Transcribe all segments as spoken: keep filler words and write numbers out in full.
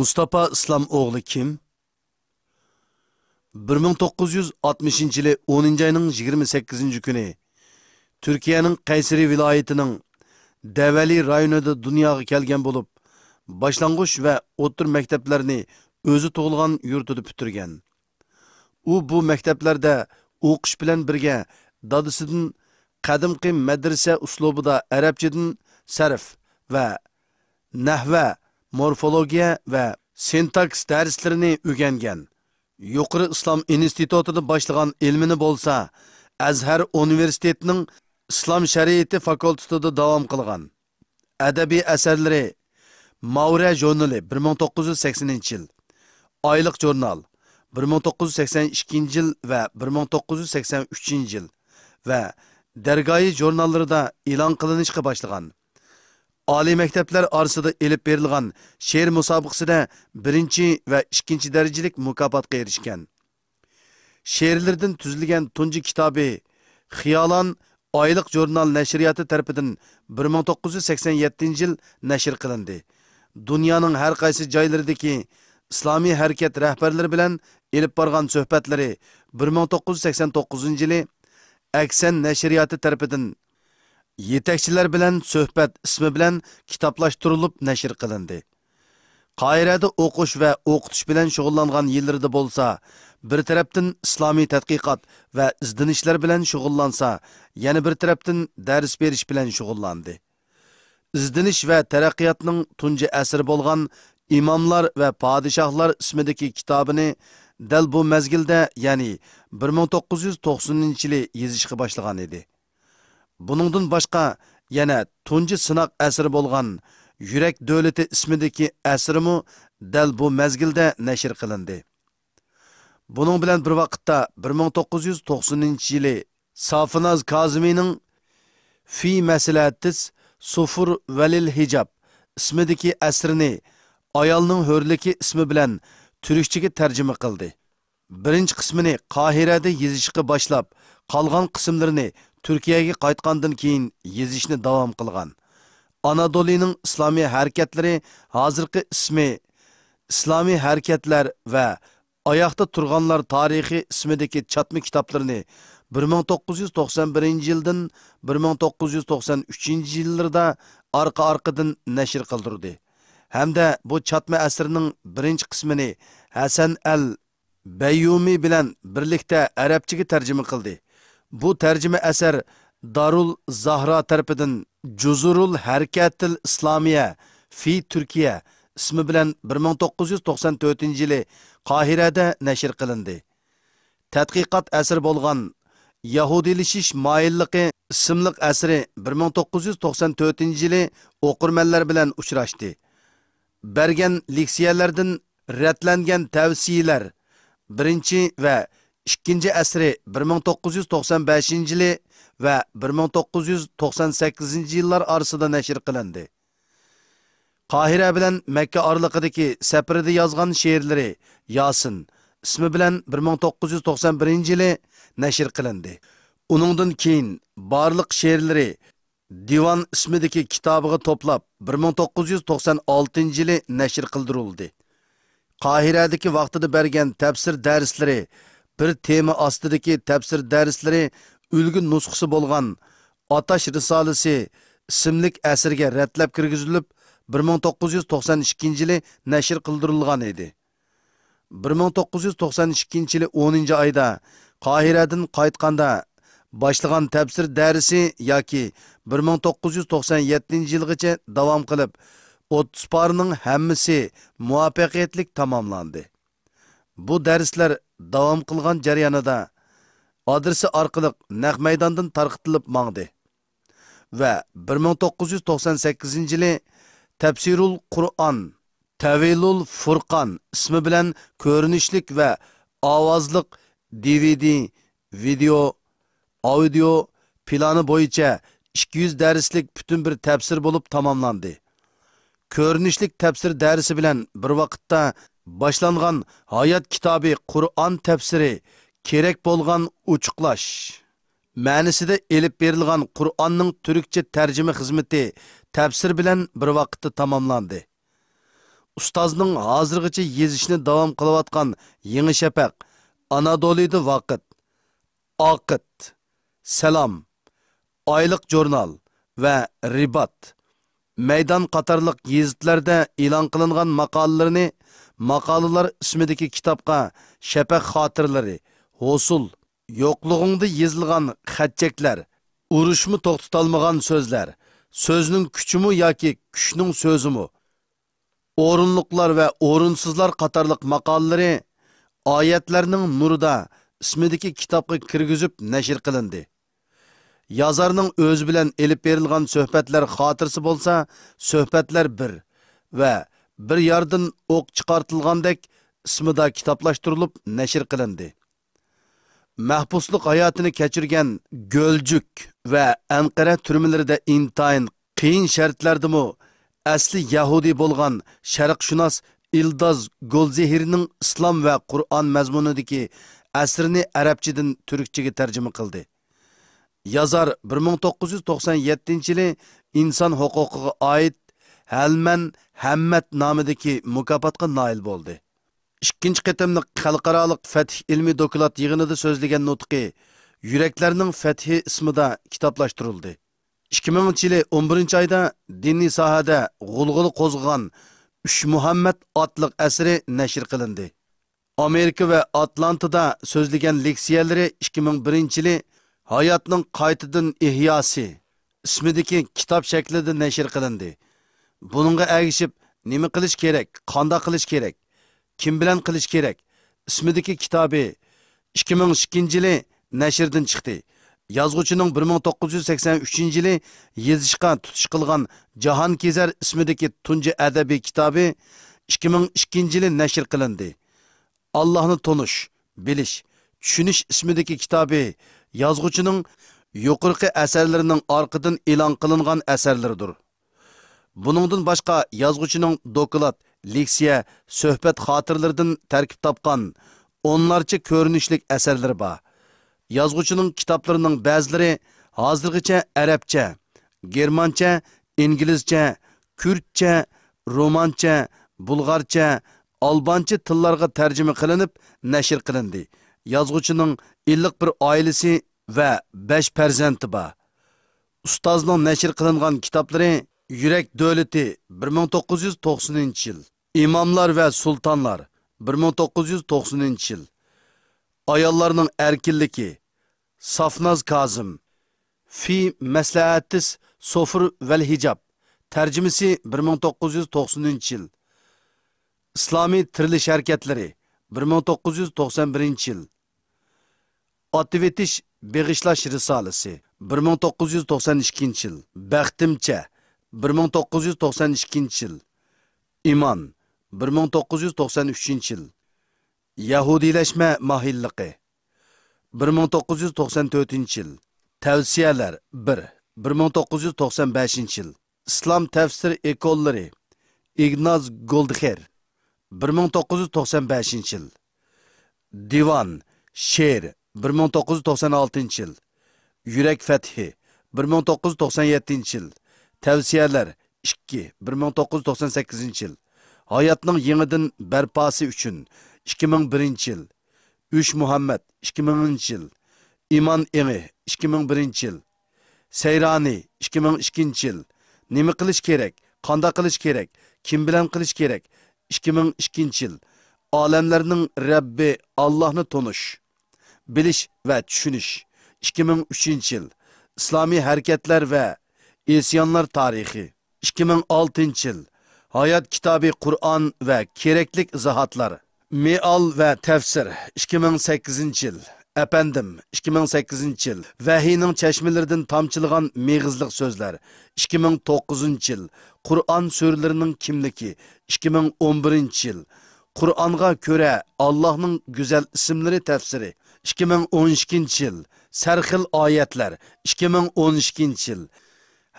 مۇستاپا ئىسلام ئوغلى كىم؟ بىر مىڭ توققۇز يۈز ئاتمىشىنچى يىلى ئونىنچى ئاينىڭ يىگىرمە سەككىزىنچى كۈنى تۈركىيەنىڭ قەيسىرى ۋىلايىتىنىڭ دەۋەلى رايونىدا دۇنياغا كەلگەن بولۇپ، باشلانغۇچ ۋە ئوتتۇرا مەكتەپلەرنى ئۆزى تۇغۇلغان يۇرتىدا پۈتتۈرگەن. ئۇ بۇ مەكتەپلەردە ئوقۇش بىلەن بىرگە دادىسىدىن قەدىمكى مەدرىسە ئۇسلۇبىدا ئەرەبچىدىن سەرف ۋە نەھۋە، مورفولوگىيە ۋە سىنتاكس دەرسلىرىنى ئۆگەنگەن. يۇقىرى ئىسلام ئىنستىتۇتىدا باشلىغان ئىلمىنى بولسا ئەزھەر ئۇنىۋېرسىتېتىنىڭ ئىسلام شەرىئىتى فاكۇلتېتىدا داۋام قىلغان. ئەدەبىي ئەسەرلىرى ماۋرە ژۇرنىلى، بىر مىڭ توققۇز يۈز سەكسىنىنچى يىل، ئايلىق ژۇرنال، بىر مىڭ توققۇز يۈز سەكسەن ئىككىنچى يىل ۋە بىر مىڭ توققۇز يۈز سەكسەن ئۈچىنچى يىل ۋە دەرگايى ژۇرناللىرىدا ئېلان قىلىنىشقا باشلىغان. ئالىي مەكتەپلەر ئارىسىدا ئېلىپ بېرىلغان شېئىر مۇسابىقىسىدە بىرىنچى ۋە ئىككىنچى دەرىجىلىك مۇكاپاتقا ئېرىشكەن. شېئىرلىرىدىن تۈزۈلگەن تۇنجى كىتابى خىيالان ئايلىق ژۇرنال نەشرىياتى تەرىپىدىن بىر مىڭ توققۇز يۈز سەكسەن يەتتىنچى يىل نەشر قىلىندى. دۇنيانىڭ ھەر قايسى جايلىرىدىكى ئىسلامىي ھەرىكەت رەھبەرلىرى بىلەن ئېلىپ بارغان سۆھبەتلىرى بىر مىڭ توققۇز يۈز سەكسەن توققۇزىنچى يىلى ئەكسەن نەشرىياتى تەرىپىدىن يېتەكچىلەر بىلەن سۆھبەت ئىسمى بىلەن كىتابلاشتۇرۇلۇپ نەشر قىلىندى. قاھىرەدە ئوقۇش ۋە ئوقۇتۇش بىلەن شۇغۇللانغان يىللىرىدا بولسا، بىر تەرەپتىن ئىسلامىي تەتقىقات ۋە ئىزدىنىشلەر بىلەن شۇغۇللانسا، يەنە بىر تەرەپتىن دەرس بېرىش بىلەن شۇغۇللاندى. ئىزدىنىش ۋە تەرەققىياتنىڭ تۇنجى ئەسىرى بولغان ئىماملار ۋە پادىشاھلار ئىسمىدىكى كىتابىنى دەل بۇ مەزگىلدە، يەنى بىر مىڭ توققۇز يۈز توقسىنىنچى يىلى يېزىشقا باشلىغان ئىدى. بۇنىڭدىن باشقا، يەنە تۇنجى سىناق ئەسىرى بولغان يۈرەك دۆلىتى ئىسمىدىكى ئەسىرىمۇ دەل بۇ مەزگىلدە نەشر قىلىندى. بۇنىڭ بىلەن بىر ۋاقىتتا، بىر مىڭ توققۇز يۈز توقسىنىنچى يىلى سافىناز كازىمىنىڭ في مەسلەتىس سۇفۇر ۋەلىل ھىجاب ئىسمىدىكى ئەسىرىنى ئايالنىڭ ھۆرلۈكى ئىسمى بىلەن تۈركچىگە تەرجىمە قىلدى. بىرىنچى قىسمىنى قاھىرەدە يېزىشقا باشلاپ، قالغان قىسىملىرىنى تۈركىيەگە قايتقاندىن كېيىن يېزىشنى داۋام قىلغان. ئانادولىنىڭ ئىسلامىي ھەرىكەتلىرى، ھازىرقى ئىسمى ئىسلامىي ھەرىكەتلەر ۋە ئاياقتا تۇرغانلار تارىخى ئىسمىدىكى چاتما كىتابلىرىنى بىر مىڭ توققۇز يۈز توقسان بىرىنچى يىلدىن بىر مىڭ توققۇز يۈز توقسان ئۈچىنچى يىللىرىدا ئارقا-ئارقىدىن نەشر قىلدۇردى ھەمدە بۇ چاتما ئەسىرنىڭ بىرىنچى قىسمىنى ھەسەن ئەل بەييۇمى بىلەن بىرلىكتە ئەرەبچىگە تەرجىمە قىلدى. بۇ تەرجىمە ئەسەر دارۇل زاھرا تەرىپىدىن جۇزۇرۇل ھەرىكەتىل ئىسلامىيە في تۈركىيە ئىسمى بىلەن بىر مىڭ توققۇز يۈز توقسان تۆتىنچى يىلى قاھىرەدە نەشر قىلىندى. تەتقىقات ئەسىرى بولغان يەھۇدىيلىشىش مايىللىقى ئىسىملىق ئەسىرى بىر مىڭ توققۇز يۈز توقسان تۆتىنچى يىلى ئوقۇرمەنلەر بىلەن ئۇچراشتى. بەرگەن لېكسىيەلەردىن رەتلەنگەن تەۋسىيىلەر بىرىنچى ۋە ئىككىنچى ئەسىرى بىر مىڭ توققۇز يۈز توقسان بەشىنچى يىلى ۋە بىر مىڭ توققۇز يۈز توقسان سەككىزىنچى يىللار ئارىسىدا نەشر قىلىندى. قاھىرە بىلەن مەككە ئارىلىقىدىكى سەپىرىدە يازغان شېئىرلىرى ياسىن ئىسمى بىلەن بىر مىڭ توققۇز يۈز توقسان بىرىنچى يىلى نەشر قىلىندى. ئۇنىڭدىن كېيىن بارلىق شېئىرلىرى دىۋان ئىسمىدىكى كىتابىغا توپلاپ، بىر مىڭ توققۇز يۈز توقسان ئالتىنچى يىلى نەشر قىلدۇرۇلدى. قاھىرەدىكى ۋاقتىدا بەرگەن تەپسىر دەرسلىرى، بىر تېما ئاستىدىكى تەپسىر دەرسلىرى ئۈلگە نۇسخىسى بولغان ئاتاش رىسالىسى ئىسىملىك ئەسىرىگە رەتلەپ كىرگۈزۈلۈپ، بىر مىڭ توققۇز يۈز توقسان ئىككىنچى يىلى نەشر قىلدۇرۇلغان ئىدى. بىر مىڭ توققۇز يۈز توقسان ئىككىنچى يىلى ئونىنچى ئايدا قاھىرەدىن قايتقاندا باشلىغان تەپسىر دەرسى ياكى بىر مىڭ توققۇز يۈز توقسان يەتتىنچى يىلغىچە داۋام قىلىپ، ئوتتۇز پارىنىڭ ھەممىسى مۇۋەپپەقىيەتلىك تاماملاندى. بۇ دەرسلەر داۋام قىلغان جەريانىدا ئادرېسى ئارقىلىق نەق مەيداندىن تارقىتىلىپ ماڭدى ۋە بىر مىڭ توققۇز يۈز توقسان سەككىزىنچى يىلى تەپسىرۇل قۇرئان، تەۋىلۇل فۇرقان ئىسمى بىلەن كۆرۈنۈشلۈك ۋە ئاۋازلىق دى ۋى دى، ۋىدېئو، ئاۋدىئو پىلانى بويىچە ئىككى يۈز دەرسلىك پۈتۈن بىر تەپسىر بولۇپ تاماملاندى. كۆرۈنۈشلۈك تەپسىر دەرسى بىلەن بىر ۋاقىتتا باشلانغان ھايات كىتابى قۇرئان تەپسىرى كېرەك بولغان ئوچۇقلاش مەنىسىدە ئېلىپ بېرىلغان قۇرئاننىڭ تۈركچە تەرجىمە خىزمىتى تەپسىر بىلەن بىر ۋاقىتتا تاماملاندى. ئۇستازنىڭ ھازىرغىچە يېزىشنى داۋام قىلىۋاتقان يېڭى شەپەق، ئانادولىدا ۋاقىت، ئاقىت، سالام، ئايلىق ژۇرنال ۋە رىبات، مەيدان قاتارلىق گېزىتلەردە ئېلان قىلىنغان ماقالىلىرىنى ماقالىلار ئىسمىدىكى كىتابقا شەپەق خاتىرىلىرى، ھوسۇل، يوقلۇغۇڭدا يېزىلغان خەتچەكلەر، ئۇرۇشمۇ توختىتالمىغان سۆزلەر، سۆزنىڭ كۈچىمۇ ياكى كۈچنىڭ سۆزىمۇ، ئورۇنلۇقلار ۋە ئورۇنسىزلار قاتارلىق ماقالىلىرى ئايەتلەرنىڭ نۇرىدا ئىسمىدىكى كىتابقا كىرگۈزۈپ نەشر قىلىندى. يازارنىڭ ئۆزى بىلەن ئېلىپ بېرىلغان سۆھبەتلەر خاتىرىسى بولسا، سۆھبەتلەر بىر ۋە بىر ياردىن ئوق چىقارتىلغاندەك ئىسمىدا كىتابلاشتۇرۇلۇپ نەشر قىلىندى. مەھبۇسلۇق ھاياتىنى كەچۈرگەن گۆلجۈك ۋە ئەنقەرە تۈرمىلىرىدە ئىنتايىن قىيىن شەرتلەردىمۇ ئەسلى يەھۇدىي بولغان شەرقشۇناس ئىلداز گولزېھىرنىڭ ئىسلام ۋە قۇرئان مەزمۇنىدىكى ئەسىرىنى ئەرەبچىدىن تۈركچىگە تەرجىمە قىلدى. يازار بىر مىڭ توققۇز يۈز توقسان يەتتىنچى يىلى ئىنسان ھوقۇقىغا ئائىت ھەلمەن ھەممەت نامىدىكى مۇكاپاتقا نائىل بولدى. ئىككىنچى قېتىملىق خەلقئارالىق فەتھ ئىلمىي دوكلات يىغىنىدا سۆزلىگەن نۇتقى يۈرەكلەرنىڭ فەتھى ئىسمىدا كىتابلاشتۇرۇلدى. ئىككى مىڭىنچى يىلى ئون بىرىنچى ئايدا دىنىي ساھەدە غۇلغۇلا قوزغىغان ئۈچ مۇھەممەد ئاتلىق ئەسىرى نەشر قىلىندى. ئامېرىكا ۋە ئاتلانتىدا سۆزلىگەن لېكسىيەلىرى ئىككى مىڭ بىرىنچى يىلى ھاياتنىڭ قايتىدىن ئېھياسى ئىسمىدىكى كىتاب شەكلىدە نەشر قىلىندى. بۇنىڭغا ئەگىشىپ، نېمە قىلىش كېرەك، قانداق قىلىش كېرەك، كىم بىلەن قىلىش كېرەك ئىسمىدىكى كىتابى ئىككى مىڭ ئىككىنچى يىلى نەشردىن چىقتى. يازغۇچىنىڭ بىر مىڭ توققۇز يۈز سەكسەن ئۈچىنچى يىلى يېزىشقا تۇتۇش قىلغان جاھانكېزەر ئىسمىدىكى تۇنجى ئەدەبىي كىتابى ئىككى مىڭ ئىككىنچى يىلى نەشر قىلىندى. ئاللاھنى تونۇش، بىلىش، چۈشىنىش ئىسمىدىكى كىتابى يازغۇچىنىڭ يۇقىرىقى ئەسەرلىرىنىڭ ئارقىدىن ئېلان قىلىنغان ئەسەرلىرىدۇر. بۇنىڭدىن باشقا، يازغۇچىنىڭ دوكلات، لېكسىيە، سۆھبەت خاتىرىلىرىدىن تەركىب تاپقان ئونلارچە كۆرۈنۈشلۈك ئەسەرلىرى بار. يازغۇچىنىڭ كىتابلىرىنىڭ بەزىلىرى ھازىرغىچە ئەرەبچە، گېرمانچە، ئىنگلىزچە، كۈردچە، رومانچە، بۇلغارچە، ئالبانچە تىللارغا تەرجىمە قىلىنىپ نەشر قىلىندى. يازغۇچىنىڭ ئىللىق بىر ئائىلىسى ۋە بەش پەرزەنتى بار. ئۇستازنىڭ نەشر قىلىنغان كىتابلىرى: يۈرەك دۆلىتى، بىر مىڭ توققۇز يۈز توقسىنىنچى يىل، ئىماملار ۋە سۇلتانلار، بىر مىڭ توققۇز يۈز توقسىنىنچى يىل، ئاياللارنىڭ ئەركىنلىكى، سافناز كازىم، في مەسلەھەتىس سوفۇر ۋەل ھىجاب، تەرجىمىسى، بىر مىڭ توققۇز يۈز توقسىنىنچى يىل، ئىسلامىي تىرىلىش ھەرىكەتلىرى، بىر مىڭ توققۇز يۈز توقسان بىرىنچى يىل، ئاتىۋېتىش بېغىشلاش رىسالىسى، بىر مىڭ توققۇز يۈز توقسان ئىككىنچى يىل، بەختىمچە، بىر مىڭ توققۇز يۈز توقسان ئىككىنچى يىل، ئىمان، بىر مىڭ توققۇز يۈز توقسان ئۈچىنچى يىل، يەھۇدىيلەشمە ماھىرلىقى، بىر مىڭ توققۇز يۈز توقسان تۆتىنچى يىل، تەۋسىيەلەر، بىر، بىر مىڭ توققۇز يۈز توقسان بەشىنچى يىل، ئىسلام تەپسىر ئېكوللىرى، ئىگناز گولدخېر، بىر مىڭ توققۇز يۈز توقسان بەشىنچى يىل، دىۋان، شېئىر، بىر مىڭ توققۇز يۈز توقسان ئالتىنچى يىل، يۈرەك فەتھى، بىر مىڭ توققۇز يۈز توقسان يەتتىنچى يىل، تەۋسىيەلەر، ئىككى، بىر مىڭ توققۇز يۈز توقسان سەككىزىنچى يىل، ھاياتنىڭ يېڭىدىن بەرپاسى ئۈچۈن، ئىككى مىڭ بىرىنچى يىل، ئۈچ مۇھەممەد، ئىككى مىڭىنچى يىل، ئىمان ئېڭى، ئىككى مىڭ بىرىنچى يىل، سەيرانى، ئىككى مىڭ ئىككىنچى يىل، نېمە قىلىش كېرەك، قانداق قىلىش كېرەك، كىم بىلەن قىلىش كېرەك، ئىككى مىڭ ئىككىنچى يىل، ئالەملەرنىڭ رەببى ئاللاھنى تونۇش، بىلىش ۋە چۈشىنىش، ئىككى مىڭ ئۈچىنچى يىل، ئىسلامىي ھەرىكەتلەر ۋە ئىسيانلار تارىخى، ئىككى مىڭ ئالتىنچى يىل، ھايات كىتابى قۇرئان ۋە كېرەكلىك ئىزاھاتلار، مېئال ۋە تەپسىر، ئىككى مىڭ سەككىزىنچى يىل، ئەپەندىم، ئىككى مىڭ سەككىزىنچى يىل، ۋەھىينىڭ چەشمىلىرىدىن تامچىلىغان مېغىزلىق سۆزلەر، ئىككى مىڭ توققۇزىنچى يىل، قۇرئان سۈرىلىرىنىڭ كىملىكى، ئىككى مىڭ ئون بىرىنچى يىل، قۇرئانغا كۆرە ئاللاھنىڭ گۈزەل ئىسىملىرى تەپسىرى، ئىككى مىڭ ئون ئىككىنچى يىل، سەرخىل ئايەتلەر، ئىككى مىڭ ئون ئىككىنچى يىل،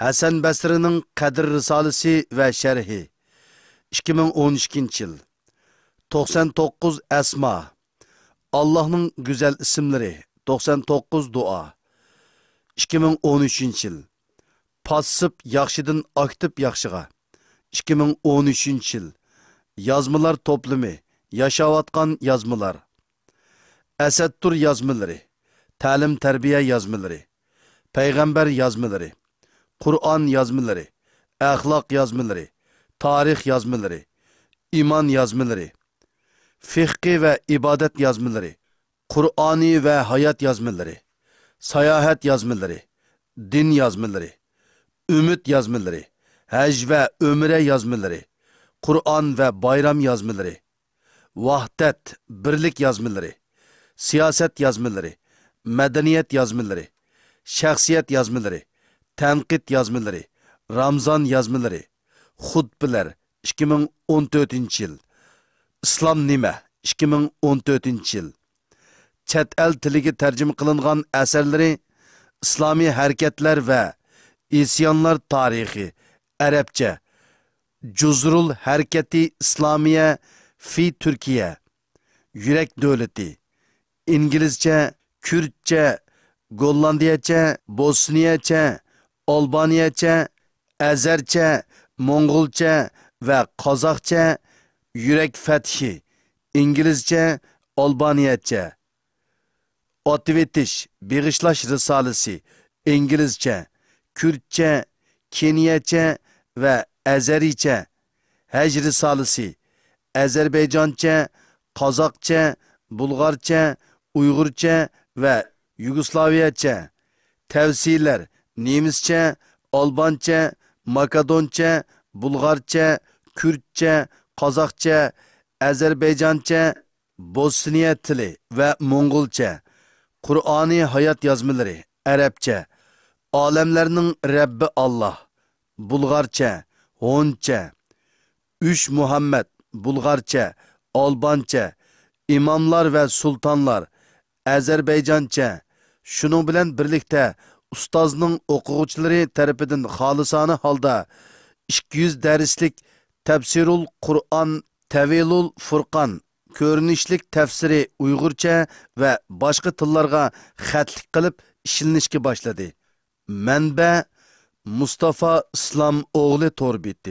ھەسەن بەسرىنىڭ قەدىر رىسالىسى ۋە شەرھى، ئىككى مىڭ ئون ئىككىنچى يىل، توقسان توققۇز ئەسما، ئاللاھنىڭ گۈزەل ئىسىملىرى، توقسان توققۇز دۇئا، ئىككى مىڭ ئون ئۈچىنچى يىل، پاسسىپ ياخشىدىن ئاكتىپ ياخشىغا، ئىككى مىڭ ئون ئۈچىنچى يىل، يازمىلار توپلىمى، ياشاۋاتقان يازمىلار. ئەسەتتۇر يازمىلىرى، تەلىم-تەربىيە يازمىلىرى، پەيغەمبەر يازمىلىرى، قۇرئان يازمىلىرى، ئەخلاق يازمىلىرى، تارىخ يازمىلىرى، ئىمان يازمىلىرى، فىقھى ۋە ئىبادەت يازمىلىرى، قۇرئانى ۋە ھايات يازمىلىرى، ساياھەت يازمىلىرى، دىن يازمىلىرى، ئۈمىد يازمىلىرى، ھەج ۋە ئۆمرە يازمىلىرى، قۇرئان ۋە بايرام يازمىلىرى، ۋاھدەت، بىرلىك يازمىلىرى، سىياسەت يازمىلىرى، مەدەنىيەت يازمىلىرى، شەخسىيەت يازمىلىرى، تەنقىد يازمىلىرى، رامزان يازمىلىرى، خۇتبىلەر، ئىككى مىڭ ئون تۆتىنچى يىل، ئىسلام نېمە، ئىككى مىڭ ئون تۆتىنچى يىل، چەت ئەل تىلىگە تەرجىمە قىلىنغان ئەسەرلىرى، ئىسلامىي ھەرىكەتلەر ۋە ئىسيانلار تارىخى، ئەرەبچە، جۇزرۇل ھەرىكەتى ئىسلامىيە في تۈركىيە، يۈرەك دۆلىتى، ئىنگلىزچە، كۈردچە، گوللاندىيەچە، بوسنىيەچە، ئالبانىيەچە، ئەزەرچە، موڭغۇلچە ۋە قازاقچە، يۈرەك فەتھى، ئىنگلىزچە، ئالبانىيەچە، ئاتىۋېتىش، بېغىشلاش رىسالىسى، ئىنگلىزچە، كۈردچە، كېنىيەچە ۋە ئەزەرىيچە، ھەج رىسالىسى، ئەزەربەيجانچە، قازاقچە، بۇلغارچە، ئۇيغۇرچە ۋە يۇگوسلاۋىيەچە، تەۋسىيلەر، نېمىسچە، ئالبانچە، ماكېدونچە، بۇلغارچە، كۈردچە، قازاقچە، ئەزەربەيجانچە، بوسنىيە تىلى ۋە موڭغۇلچە، قۇرئانى ھايات يازمىلىرى، ئەرەبچە، ئالەملەرنىڭ رەببى ئاللاھ، بۇلغارچە، ھونچە، ئۈچ مۇھەممەد، بۇلغارچە، ئالبانچە، ئىماملار ۋە سۇلتانلار، ئەزەربەيجانچە، شۇنىڭ بىلەن بىرلىكتە ئۇستازنىڭ ئوقۇغۇچىلىرى تەرىپىدىن خالىسانە ھالدا ئىككى يۈز دەرسلىك تەپسىرۇل قۇرئان، تەۋىلۇل فۇرقان، كۆرۈنۈشلۈك تەپسىرى ئۇيغۇرچە ۋە باشقا تىللارغا خەتلىك قىلىپ ئىشلىنىشكە باشلىدى. مەنبە: مۇستافا ئىسلام ئوغلى تور بېتى،